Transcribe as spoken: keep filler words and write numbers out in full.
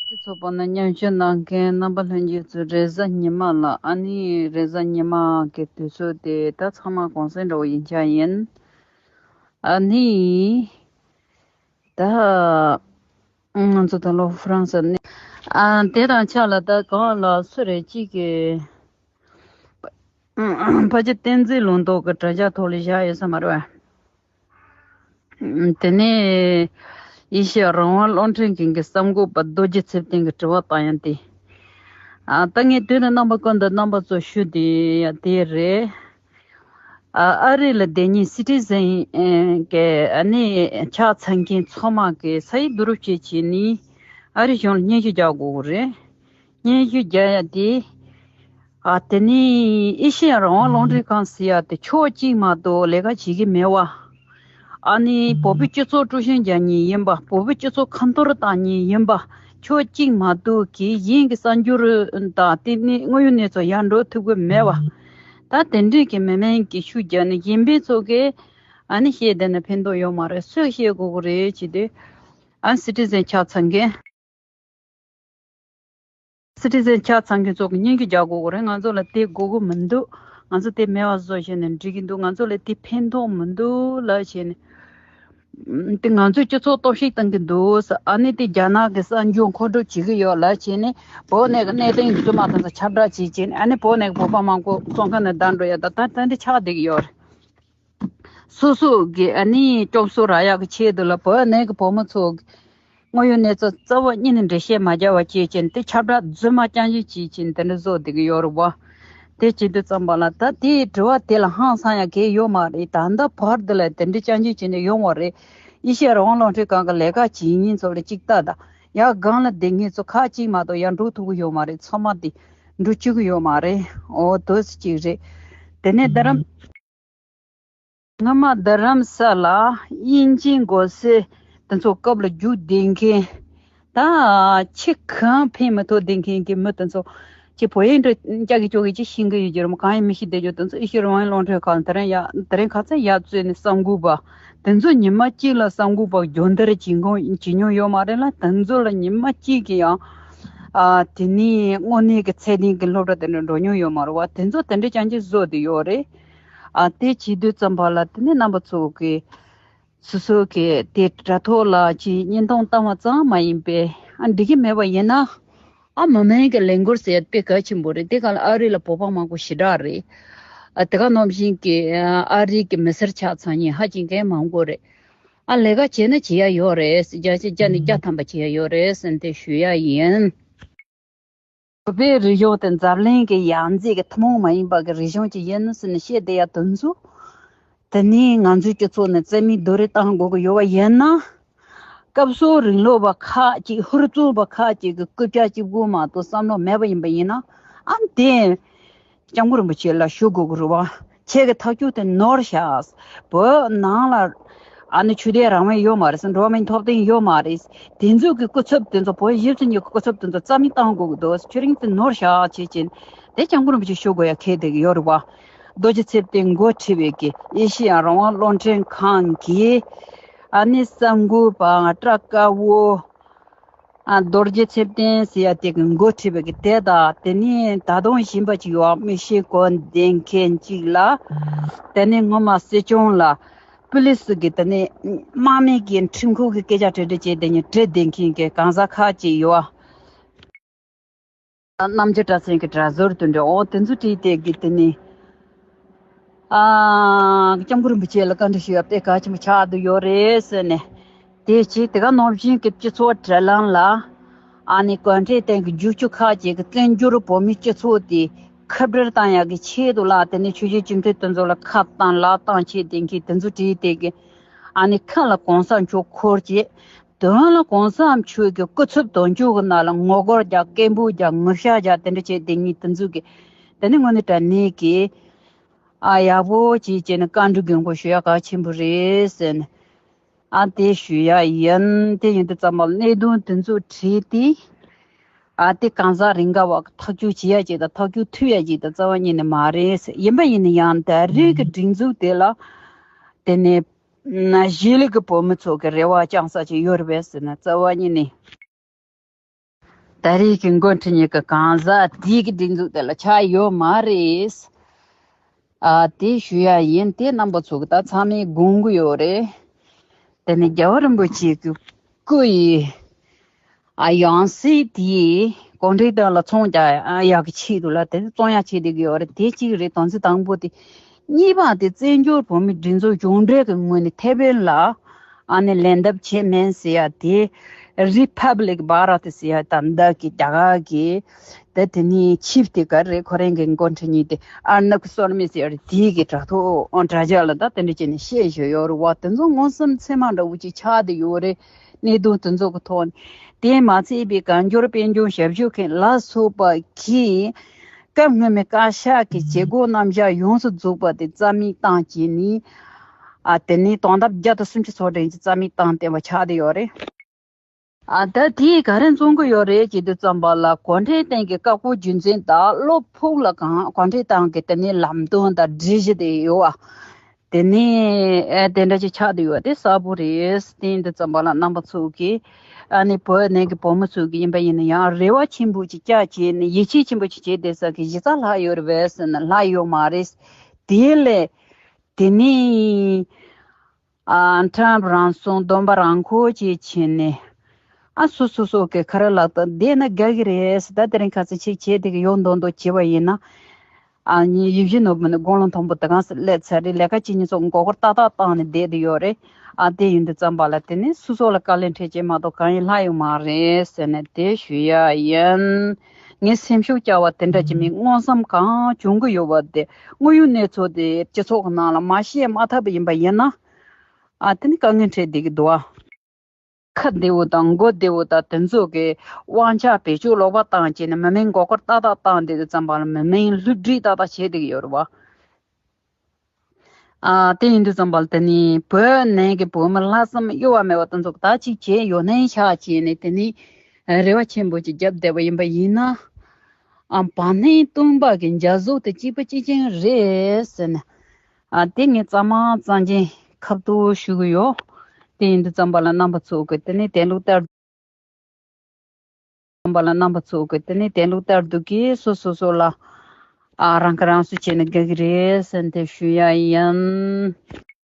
སྤྱི་ཚོགས་པ་ནས་མཉམ་ཞུགས་གནང་མཁན་རྣམ་པ་ལྷན་རྒྱས་ཚོ་རེས་གཟའ་ཉི་མ་ལ་ཨ་ནི་རེས་གཟའ་ཉི་མ་གི་དུས་ཚོད་དེ་ད་ཚང་མ་གུང་སེང་འདྲ་བོ་ཡིན་ཆ་ཡིན། ཨ་ནི་ད་ང་ཚོ་ད་ལོ་ཧྥ་རན་སི་ནས་ཨ་དེ་དང་ཆ་ལ་ད་གང་ལ་སུ་རེད་གཅིག་གི་ཕལ་ཆེར་བསྟན་འཛིན་ལུང་རྟོགས་ཀྱི་དྲ་རྒྱ་ཐོག་ལ་བཞག་ཡོད་ས་མ་རེད་པ། དེ་ནས་ཡེ་ཤེས་རང་དབང་རླུང་འཕྲིན་གྱི་གསར་འགོད་པ་རྡོ་རྗེ་ཚེ་བརྟན་གྱི་དྲི་བ་བཏང་ཡ་དེ། ཨ་ད་ངས་དུས་ནས་རྣམ་པ་ཀུན་ཏུ་རྣམ་པ་ཚོ་ཞུ་དེ་ཡ་དེ་རེད། ཨ་ཨ་རི་ལ་བསྡད་མཁན་སི་ཊི་ཟན་གྱི་ཨ་ནི་ཆ་ཚང་མཁན་ཚང་མ་གི་ས་ཡིག་བསྡུ་རུབ་བྱེད་བྱས་ནས་ཨ་རི་གཞུང་ལ་སྙན་ཞུ་རྒྱག་དགོས་ཀྱི་རེད། སྙན་ཞུ་རྒྱག་ཡ་དེ། ཨ་དེ་ནི་ཨེ་ཤེ་ཡ་རང་དབང་རླུང་འཕྲིན་ཁང་ཟེར་ཡ་དེ་ཕྱོགས་གཅིག་མ་གཏོགས་ལས་ཀ་བྱེད་ཀྱི་མེད་པ། ཨ་ནི་བོད་པའི་སྤྱི་ཚོགས་དཀྲུག་ཤིང་རྒྱག་མཁན་ཡིན་པ། བོད་པའི་སྤྱི་ཚོགས་ཁ་འཐོར་བཏང་མཁན་ཡིན་པ། ཕྱོགས་གཅིག་མ་གཏོགས་ཀྱི་གཞན་གྱི་གསར་འགྱུར་དང་དེ་ནི་དངོས་ཡོད་གནས་ཚུལ་ཡར་འགྲོ་ཐུབ་ཀྱི་མེད་པ། ད་དེ་འདྲས་ཀྱི་མི་མང་གི་ཤུགས་རྒྱག་ནས་གཞན་པའི་ཚོ་གིས་ཨ་ནི་བཤད་བསྡད་ན་ཕན་ཐོགས་ཡོད་མ་རེད། སུས་བཤད་དགོས་ཀྱི་རེད་ཅེས་ཏེ། ཨ་སི་ཊི་ཟན་ཆ་ཚང་མཁན། སི་ཊི་ཟན་ཆ་ཚང་མཁན་ཚོ་གི་སྙན་ཞུ་རྒྱག་དགོས་ཀྱི་རེད། ང་ཚོ་ལ་དེ་དགོས་ཀྱི་མི་འདུག་ང་ཚོ་དེ་མེད་པ་བཟོ་བྱས་ནས་འགྲིག་གི་འདུག་ང་ཚོ་ལ་དེ་ཕན་ཐོགས་མི་འདུག་ལབ་བྱས་ནས། ཨམ། དེ་ང་ཚོའི་སྤྱི་ཚོགས་གཏོར་བཤིག་བཏང་གི་འདུག་ཨ་ནི་དེ་རྒྱ་ནག་གི་གསར་འགྱུར་མཁོ་སྒྲུབ་བྱེད་ཀྱི་ཡོད་ལབ་བྱས་ནས། བོད་ནས་ཀྱི་གནད་དོན་རྫུན་མ་དེ་ཚོ་ཁྱབ་བསྒྲགས་བྱས་བྱས་ནས། ཨ་ནི་བོད་ནས་ཀྱི་བོད་པ་མང་པོ་བཙོན་ཁང་ནས་བསྡད་འགྲོ་ཡ་ད་ད་ད་འདི་ཆགས་བསྡད་ཀྱི་ཡོད་རེད། སོ་སོ་གི་ཨ་ནི་སྐྱོབ་གསོ་རག་ཡག་གི་ཆེད་དུ་ལ་བོད་ནང་གི་བུ་མོ་ཚོ་གི་དངོས་ཡོད་གནས་ཚུལ་རྩ་བ་ཉིད་ནས་འགྲེལ་བཤད་མ་རྒྱག་པ་བྱས་བྱས་ནས། དེ་ཁྱབ་བསྒྲགས་རྫུན་མ་རྐྱང་རྐྱང་བྱས་བྱས་ནས་དེ་འདྲ་བཟོ་བསྡད་ཀྱི་ཡོད་རེད་བ། དེ་བྱེད་དུས་ཙམ་པ་ལ་ད་དེའི་དྲི་བ་དེ་ལ་ཧང་སང་ཡག་གང་ཡང་ཡོད་མ་རེད། ད་ལྟ་བར་དུ་ལ་དེ་འདྲ་རྐྱང་རྐྱང་བྱས་ནས་ཡོང་བ་རེད། ཨེ་ཤེ་ཡ་རང་དབང་རླུང་འཕྲིན་ཁང་གི་ལས་ཀ་བྱེད་མཁན་ཚོ་ལ་གཅིག་ལྟ་དང་། ཡར་སྒང་ལ་བསྡད་མཁན་ཚོ་ཁག་གཅིག་མ་གཏོགས་ཡར་འགྲོ་ཐུབ་ཀྱི་ཡོད་མ་རེད། ཚང་མ་དེ་འགྲོ་བཅུག་གི་ཡོད་མ་རེད། འོ་དེ་གཅིག་རེད། དེ་ནས་རྡ་རམ། སྔོན་མ་རྡ་རམ་ས་ལ་དབྱིན་ཇིའི་མགོ་སེར་དེ་ཚོ་སྐབས་ལ་རྒྱུགས་བསྡད་མཁན། ད་ཕྱི་གང་ཕན་མི་ཐོགས་བསྡད་མཁན་གྱི་མི་དེ་ཚོ་ཅིག་བོད་ཡིག་འདྲ་སྐྱག་གི་ཅོག་གི་ཅིག་ཤེས་ཀྱི་ཡོད་རྒྱུ་རེད་མོད། གང་ཡང་མི་ཤེས་བསྡད་རྒྱུ་དེ་ཚོ་ཨེ་ཤེ་ཡ་རང་དབང་རླུང་འཕྲིན་ཁང་དེ་རིང་ཡ་དེ་རིང་ཁ་སང་ཡར་བཙུགས་ནས་གསར་འགོད་པ་དེ་ཚོ་ཉི་མ་གཅིག་ལ་གསར་འགོད་པ་སྦྱོང་བརྡར་བྱེད་མཁན་བྱེད་མྱོང་ཡོད་མ་རེད་ལ། དེ་ཚོ་ལ་ཉི་མ་གཅིག་གི་ཡང་ཨ་དེ་ནས་དངོས་གནས་ཀྱི་ཚད་ལྡན་གྱི་སློབ་གྲྭ་དེ་འདྲ་འགྲོ་མྱོང་ཡོད་མ་རེད་བ། དེ་ཚོ་དེ་འདྲ་རྐྱང་རྐྱང་བཟོ་བསྡད་ཡོད་རེད། ཨ་དེ་བྱེད་དུས་ཙམ་པ་ལ་དེ་ནས་རྣམ་པ་ཚོ་གི་སོ་སོ་གི་དེ་དྲ་ཐོག་ལ་ཅིག་བརྙན་ཐུང་བཏང་བ་ཙམ་མ་ཡིན་པའི་ཨ་འགྲིག་གི་མེད་པ་ཡིན་ན། ཨ་མི་མང་གི་ལས་འགུལ་ཟེར་ཡ་དཔེ་གལ་ཆེན་པོ་རེད། དེ་ག་ལ་ཨ་རི་ལ་བོད་པ་མང་པོ་ཞེ་དྲག་རེད། ཨ་དེ་ག་ནང་བཞིན་གྱི་ཨ་རི་གི་མི་སེར་ཆ་ཚང་ཡིན་ཧ་ཅང་གི་མང་པོ་རེད། ཨ་ལས་ཀ་བྱས་ན་བྱེད་ཡ་ཡོད་རེད། བརྒྱ་ཆ་བརྒྱ་ནས་བརྒྱ་ཐམ་པ་བྱེད་ཡ་ཡོད་རེད་ཟེར་ནས་དེ་ཞུ་ཡ་ཡིན། བོད་པའི་རིག་གཞུང་དེ་འཛམ་གླིང་གི་ཡང་རྩེ་གི་ཐུན་མོང་མ་ཡིན་པ་གི་རིག་གཞུང་ཅིག་ཡིན་ཟེར་ནས་བཤད་བསྡད་ཡ་དེ་ཚོ། དེ་ནས་ང་ཚོའི་སྤྱི་ཚོགས་ནས་རྩ་མེད་རྡོ་རིལ་བཏང་དགོས་ཀྱི་ཡོད་པ་ཡིན་ན། སྐབས་སུ་རིང་ལུགས་པ་ཁག་ཅིག་ཧུར་བརྩོན་པ་ཁག་ཅིག་གི་རྐུབ་བཀྱག་གཅིག་པུ་མ་གཏོགས་བསམ་བློ་མེད་པ་ཡིན་པ་ཡིན་ན། ཨ་དེ་སྐྱབས་མགོན་རིན་པོ་ཆེ་ལ་ཞུ་དགོས་ཀྱི་རེད་བ། ཁྱེད་ཀྱི་ཐག་གཅོད་དེ་ནོར་ཤག་བོད་ནང་ལ་ཨ་ནི་ཆོས་དད་རང་དབང་ཡོད་མ་རེད། འགྲོ་བ་མིའི་ཐོབ་ཐང་ཡོད་མ་རེད། དེ་ཚོ་གི་སྐུ་ཚབ་དེ་ཚོ་བོད་ཞིབ་འཚོལ་མཁན་གྱི་སྐུ་ཚབ་དེ་ཚོ་རྩ་མེད་བཏང་དགོས་ཀྱི་འདུག་ཁྱོད་རང་དེ་ནོར་ཤག་བྱེད་ཅིང་དེ་སྐྱབས་མགོན་རིན་པོ་ཆེ་ཞུ་དགོས་ཡ་ཁེལ་བསྡད་ཀྱི་ཡོད་རེད་བ། རྡོ་རྗེ་ཚེ་བརྟན་འགོ་ཁྲིད་པའི་གི་ཨེ་ཤེ་ཡ་རང་དབང་རླུང་འཕྲིན་ཁང་གི་ཨ་ནི་གསར་འགོད་པ་བཀྲ་དཀར་པོ། ཨ་རྡོ་རྗེ་ཚེ་བརྟན་ཟེར་ཡ་དེ་གི་འགོ་ཁྲིད་པའི་གི་དེ་དང་། དེ་ནས་ད་དུང་གཞན་པ་ཅིག་ཡོད། མི་ཤེས་གོ་བདེ་མཁན་ཅིག་ལ། དེ་ནས་སྔོན་མ་སྲིད་སྐྱོང་ལ་པུ་ལི་སི་གི་དེ་ནས་དམག་མི་གི་ཁྲིམས་ཁང་གི་སྐད་ཆ་དྲི་དྲི་བྱས་དེ་ནས་དྲི་བསྡད་མཁན་གི་གང་ཟག་ཁག་ཅིག་ཡོད། རྣམ་རྒྱལ་གྲྭ་ཚང་གི་གྲྭ་ཟུར་དེ་འདྲ། འོ་དེ་ཚོ་བྲིས་ཏེ་གི་དེ་ནས། ཨ། སྐྱབས་མགོན་རིན་པོ་ཆེ་ལ་བཀའ་འདྲི་ཞུ་ཡ་དཔེ་གལ་ཆེན་པོ་ཆགས་བསྡད་ཡོད་རེད་ཟེར་ནས། དེ་བྱས་དེ་ག་ནང་བཞིན་གྱི་སྤྱི་ཚོགས་དྲ་ལམ་ལ་ཨ་ནི་གུང་ཁྲན་ཏང་གི་རྒྱུག་ཆུ་ཁག་ཅིག་གི་བཙན་བྱོལ་བོད་མིའི་སྤྱི་ཚོགས་དེ་ཁ་བྲལ་བཏང་ཡག་གི་ཆེད་དུ་ལ། དེ་ནས་ཆོས་བརྒྱུད་སྤྱི་མཐུན་དེ་ཚོ་ལ་ཁ་བཏང་ལག་བཏང་བྱས་དེ་གི་དེ་ཚོ་བྲིས་ཏེ་གི་ཨ་ནི་ཁ་ལ་གོང་ས་མཆོག་འཁོར་བྱས། དོན་ལ་གོང་ས་མཆོག་གི་སྐུ་ཚབ་དོན་གཅོད་ཀྱི་ནང་ལ་ངོ་རྒོལ་རྒྱག་སྐད་འབོད་རྒྱག་ངུ་ཤག་རྒྱག་དེ་འདྲ་བྱས་དེ་ཉིད་དེ་ཚོ་གི་དེ་ནི་དངོས་གནས་དྲང་གནས་ཀྱི་ཨ་ཡག་པོ་བྱས་བྱས་ནས་བཀའ་འདྲི་དགོས་མཁོ་ཞུ་ཡ་གལ་ཆེན་པོ་རེད་ཟེར་ནས་ཨ་དེ་ཞུ་ཡ་ཡིན། དེ་ཡིན་དུས་ཙམ་པ་ལ་གནད་དོན་དེ་ཚོ་དྲིས་ཏེ་ཨ་དེ་གང་ཟག་རང་ག་བ་ཐག་གཅོད་བྱེད་ཡ་ཅིག་དང་ཐག་གཅོད་ཐུབ་ཡ་ཅིག་དང་རྩ་བ་ཉིད་ནས་མ་རེད་ཟེར། ཡིན་པ་ཡིན་ན་ཡང་ད་རེས་ཀྱི་སྒྲིག་འཛུགས་དེ་ལ་དེ་ནས་གཞིས་ལུས་ཀྱི་བོད་མི་ཚོ་གི་རེ་བ་བཅང་ས་ཅིག་ཡོད་རེད་པས་ཟེར་ན་རྩ་བ་ཉིད་ནས། ད་རེས་ཀྱི་འགོ་ཁྲིད་གཉིས་ཀྱི་གང་ཟག་དེའི་གི་སྒྲིག་འཛུགས་དེ་ལ་ཆགས་ཡོད་མ་རེད། ཨ་དེ་ཞུ་ཡ་ཡིན། དེ་རྣམ་པ་ཚོ་གི་ད་ཚང་མས་དགོངས་ཀྱི་ཡོད་རེད། དེ་ནི་རྒྱལ་བ་རིན་པོ་ཆེ་གི་སྐུ་ཡི་ཨ་ཡང་སྲིད་དེ་གུང་ཁྲན་ཏང་ལ་ཚོང་རྒྱག་ཡག་གི་ཆེད་དུ་ལ་དེ་བཙོང་ཡ་བྱེད་བསྡད་ཀྱི་ཡོད་རེད། དེ་གཅིག་རེད། དོན་ཚན་དང་པོ་དེ། གཉིས་པ་དེ་བཙན་བྱོལ་བོད་མིའི་སྒྲིག་འཛུགས་གཞུང་འབྲེལ་གྱི་ངོས་ནས་ཐེ་ཝན་ལ་ཨ་ནི་ལན་འདེབས་བྱས་མིན་ཟེར་ཡ་དེ། རི་ཕབ་ལིག་བྷ་ར་ཏི་ཟེར་ཡ་ད་ལྟ་གི་རྒྱ་གར་གྱི་ད་དེ་ནས་ཆིབས་དེ་ག་རེད། ཁོ་རང་གི་འགོ་ཁྲིད་གཉིས་དེ་ཨར་ནབ་སོར་མི་ཟེར་ཡ་རེད། དེའི་གི་དྲ་ཐོག་དྲ་རྒྱ་ལ་ད་དེ་འདྲ་བྱས་ནས་བཤད་བཞིན་ཡོད་རེད་བ། དེ་ཚོ་མངོན་སུམ་ཚད་མ་འདྲ་བོ་ཅིག་ཆགས་བསྡད་ཡོད་རེད། གནད་དོན་དེ་ཚོ་གི་ཐོག་ནས། དེས་མ་ཚད་པའི་བཀའ་འགྱུར་དཔལ་འབྱོར་ཞབས་ཞུ་མཁན་ལ་སོགས་པ་གིས་སྐབས་སྔོན་མའི་བཀའ་ཤག་གི་བྱེད་སྒོ་རྣམ་གཞག་ཡོངས་སུ་རྫོགས་པ་དེ་རྩ་མེད་བཏང་བྱས་ནས། ཨ་དེ་ནས་དོན་དག་བརྒྱ་དང་སུམ་ཅུ་སོ་བདུན་གྱི་རྩ་མེད་བཏང་བསྡད་པ་ཆགས་བསྡད་ཡོད་རེད། ཨ་ད་དེས་ག་རེ་མཚོན་གྱི་ཡོད་རེད་ཅེས་དུས་ཙམ་པ་ལ། གུང་ཁྲན་ཏང་གི་བཀའ་བཀོད་རྒྱུད་འཛིན་དང་བློ་ཕུགས་ལ་གང་གུང་ཁྲན་ཏང་གི་དེ་ནས་ལམ་སྟོན་དང་སྒྲིག་གཞི་དེ་ཡོད་ཨ། དེ་ནས་ཨེ་དེ་འདྲ་ཅིག་ཆགས་བསྡད་ཡོད་དེ་གསལ་པོ་རེད། དེ་ཡིན་དུས་ཙམ་པ་ལ་རྣམ་པ་ཚོ་གིས་ཨ་ནི་བོད་ནང་གི་བོད་མི་ཚོ་གིས་ཡིན་པ་ཡིན་ན་ཡང་རེ་བ་ཆེན་པོ་ཅིག་བཅངས་བྱས་ནས་ཡིད་ཆེས་ཆེན་པོ་ཅིག་བྱས་བསྡད་ས་གི་གཞི་རྩ་ལྷག་ཡོད་རེད་པས་ཟེར་ན་ལྷག་ཡོད་མ་རེད། དེ་ལས་དེ་ནས་ཨ་ཁྲམ་རང་སྲུང་སྡོམ་པ་རང་འཁོར་བཅས་བྱས་ནས། ཨ་སོ་སོ་སོ་གི་ཁ་ར་ལག་བསྟར་བསྡད་ན་དགའ་གི་རེད། ད་དེ་རིང་ཁ་སང་ཆེ་ཆེ་དེ་གི་ཡོང་མདོག་མདོག་བྱས་པ་ཡིན་ན། ཨ་ནི་ཡིད་བཞིན་ནོར་བུ་ནི་དགུང་ལོ་མཐོན་པོ་དེ་གང་སླེབས་ཚར་རེད། ལས་ཀ་བྱེད་མཁན་ཚོ་མགོ་སྐོར་ཏག་ཏག་བཏང་ནས་བསྡད་དེ་ཡོད་རེད། ཨ་དེ་ཡིན་དུས་ཙམ་པ་ལ་དེ་ནི་སོ་སོ་ལ་དཀའ་ལས་འཕྲད་ཀྱི་མ་གཏོགས་གང་ཡིན་ལྷག་ཡོད་མ་རེད་ཟེར་ནས་དེ་ཞུ་ཡ་ཡིན། ངས་སེམས་ཤུགས་བསྐྱར་བ་དེ་འདྲ་ཅིག་མིན་མངོན་སུམ་གང་བྱུང་གི་ཡོད་པ་དེ། དངོས་ཡོད་གནས་ཚུལ་དེ་སྤྱི་ཚོགས་ཀྱི་ནང་ལ་མ་བཤད་མ་ཐབས་ཡིན་པ་ཡིན་ན། ཨ་དེ་ནི་དཀའ་ངལ་འཕྲད་བསྡད་ཀྱི་འདུག་ཨ། ཁ་བདེ་བོ་དང་མགོ་བདེ་བོ་དང་དེ་ཚོ་གི་དབང་ཆ་བེད་སྤྱོད་ལོག་པ་བཏང་བྱས་ནས་མི་མིན་མགོ་སྐོར་ཏག་ཏག་བཏང་བསྡད་དུས་ཙམ་པ་ལ་མི་མིན་བསླུ་བྲིད་ཏག་ཏག་བྱས་བསྡད་ཀྱི་ཡོད་རེད་བ། ཨ་དེ་ཡིན་དུས་ཙམ་པ་ལ་དེ་ནི་བོད་ནང་གི་བོད་མི་ལྷག་བསམ་གཡོ་བ་མེད་པ་དེ་ཚོ་ད་ཅིག་བྱས་ཡོད་ནའི་ཤག་བྱས་ནས་དེ་ནི་རེ་བ་ཆེན་པོ་ཅིག་བརྒྱབ་བསྡད་པ་ཡིན་པ་ཡིན་ན། ཨ་བར་སྣང་སྟོང་པ་གི་འཇའ་ཟུག་དེ་གཅིག་པ་གཅིག་རྐྱང་རེད་ཟེར་ནས། ཨ་དེ་ངས་གཙང་མ་གཙང་རྐྱང་ཁ་ཐུག་ཞུ་གི་ཡོད། དེ་ཡིན་དུས་ཙམ་པ་ལ་རྣམ་པ་ཚོ་གིས་དེ་ནས་དེ་ལུགས་ལྟར། ཙམ་པ་ལ་རྣམ་པ་ཚོ་གིས་དེ་ནས་དེ་ལུགས་ལྟར་འདུག་གི། སོ་སོ་སོ་ལ་ཨ་རང་ཁ་རང་གསོ་བྱས་ན་དགའ་གི་རེད་ཟེར་ནས་དེ་ཞུ་ཡ་ཡིན།